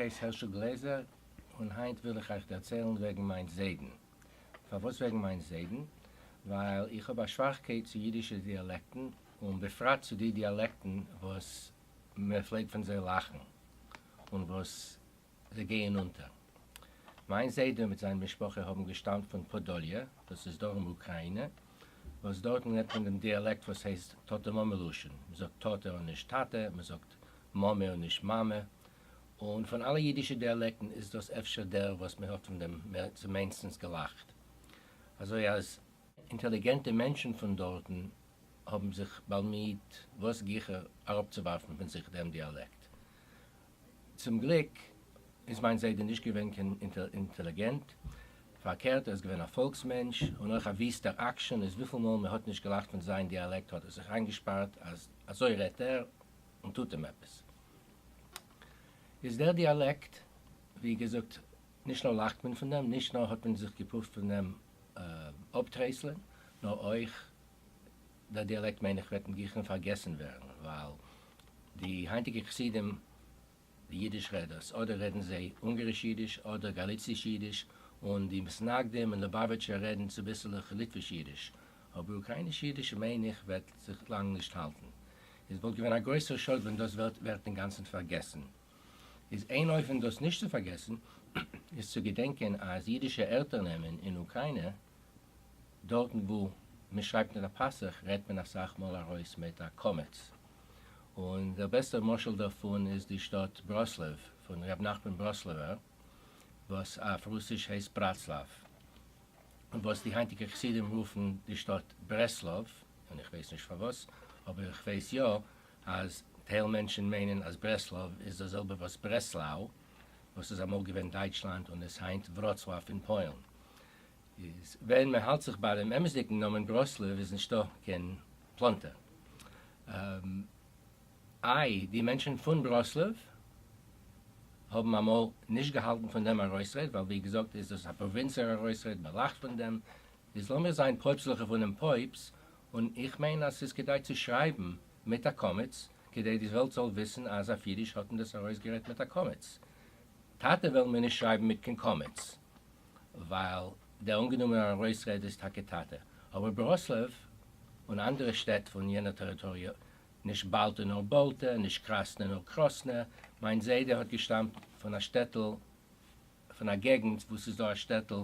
הייס הערשל גלעזער און היינט וויל איך אייך דערציילן וועגן מיין זיידן. פארוואס וועגן מיין זיידן? ווייל איך האב א שוואכקייט צו אידישע דיאלעקטן, און בפרט צו די דיאלעקטן וואס מען פלעגט פון זיי לאכן און וואס זיי גייען אונטער. מיין זיידע מיט זיין משפחה האבן געשטאמט פון פאדאליע, דאס איז דרום אוקראינע, וואס דארטן רעדט מען דעם דיאלעקט וואס הייסט טאטע-מאמע לשון, מען זאגט טאטע און נישט טאטע, מען זאגט מאמע און נישט מאמע, און פון אלע אידישע דיאלעקטן איז דאס אפשר דער וואס מען האט פון דעם צום מיינסטנס געלאכט, אזוי אז אינטעליגענטע מענטשן פון דארטן האבן זיך באמיהט וואס גיכער אראפצואווארפן פון זיך דעם דיאלעקט. צום גליק איז מיין זיידע נישט געווען קיין אינטעליגענט, פארקערט ער איז געווען א פאלקס מענטש און אויך א וויסטער עקשן, איז וויפיל מאל מען האט נישט געלאכט פון זיין דיאלעקט האט ער זיך איינגעשפארט אז אזוי רעדט ער און טוט אים עפעס. איז דער דיאלעקט ווי געזאגט נישט נאר לאכט מען פון דעם, נישט נאר האט מען זיך געפרואווט פון דעם אפטרייסלען, נאר אויך דער דיאלעקט מיין איך וועט אין גיכן פארגעסן ווערן, ווייל די היינטיגע חסידים, די אידיש רעדערס, אדער רעדן זיי אונגעריש אידיש אדער גאליציש אידיש, און די מתנגדים און ליובאוויטשער רעדן צוביסלעך ליטוויש אידיש, אבער אוקראיניש אידיש מיין איך וועט זיך לאנג נישט האלטן. עס וואלט געווען א גרויסער שאד ווען דאס ווערט ווערט אינגאנצן פארגעסן. איז איין אופן דאס נישט צו פארגעסן איז צו געדענקען אז אידישע ערטער נעמען אין אוקראינע דארטן וואו מען שרייבט מיט א פתח רעדט מען אסאך מאל ארויס מיט א קמץ, און דער בעסטער משל דערפון איז די שטאט בראסלעוו פון ר' נחמן בראסלעווער וואס אויף רוסיש הייסט בראצלאוו, און וואס די היינטיגע חסידים רופן די שטאט ברעסלאוו, און איך ווייס נישט פארוואס, אבער איך ווייס יא אז טייל מענטשן מיינען אז ברעסלאוו איז דאס זעלבע וואס ברעסלאו וואס איז אמאל געווען דייטשלאנד און איז היינט וראצוואוו אין פוילן. איז ווען מען האלט זיך ביי דעם אמת'דיגן נאמען בראסלעוו איז נישטא קיין פלאנטער. איי די מענטשן פון בראסלעוו האבן אמאל נישט געהאלטן פון דעם ארויסרעד ווייל ווי געזאגט איז דאס א פראווינצער ארויסרעד מען לאכט פון דעם, איז לאמיר זיין פויפסליכער פונעם פויפס און איך מיין אז ס'איז כדאי צו שרייבן מיט א קמץ כדי די וועלט זאל וויסן אז אויף אידיש האט מען דאס ארויסגערעדט מיט א קמץ. טאטע וועלן מיר נישט שרייבן מיט קיין קמץ. ווייל דער אנגענומענער ארויסרעד איז טאקע טאטע. אבער בראסלעוו און אנדערע שטעט פון יענער טעריטאריע, נישט באלטע נאר באלטע, נישט קראסנע נאר קראסנע, מיין זיידע האט געשטאמט פון א שטעטל, פון א געגנט וואו ס'איז דא א שטעטל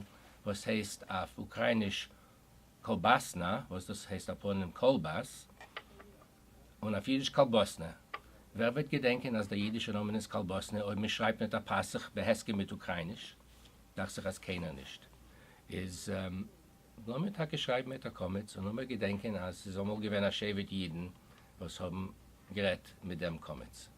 וואס הייסט אויף אוקרייניש קאלבאסנא, וואס דאס הייסט א פנים קאלבאס, און אויף אידיש קאלבאסנע. ווער וועט געדענקען אז דער אידישער נאמען איז קאלבאסנע אויב מען שרייבט מיט א פתח בהסכם מיט אוקרייניש? דאכט זיך אז קיינער נישט. איז לאמיר טאקע שרייבן מיט א קמץ און לאמיר געדענקען אז ס'איז אמאל געווען א שבט אידן וואס האבן גערעדט מיט דעם קמץ.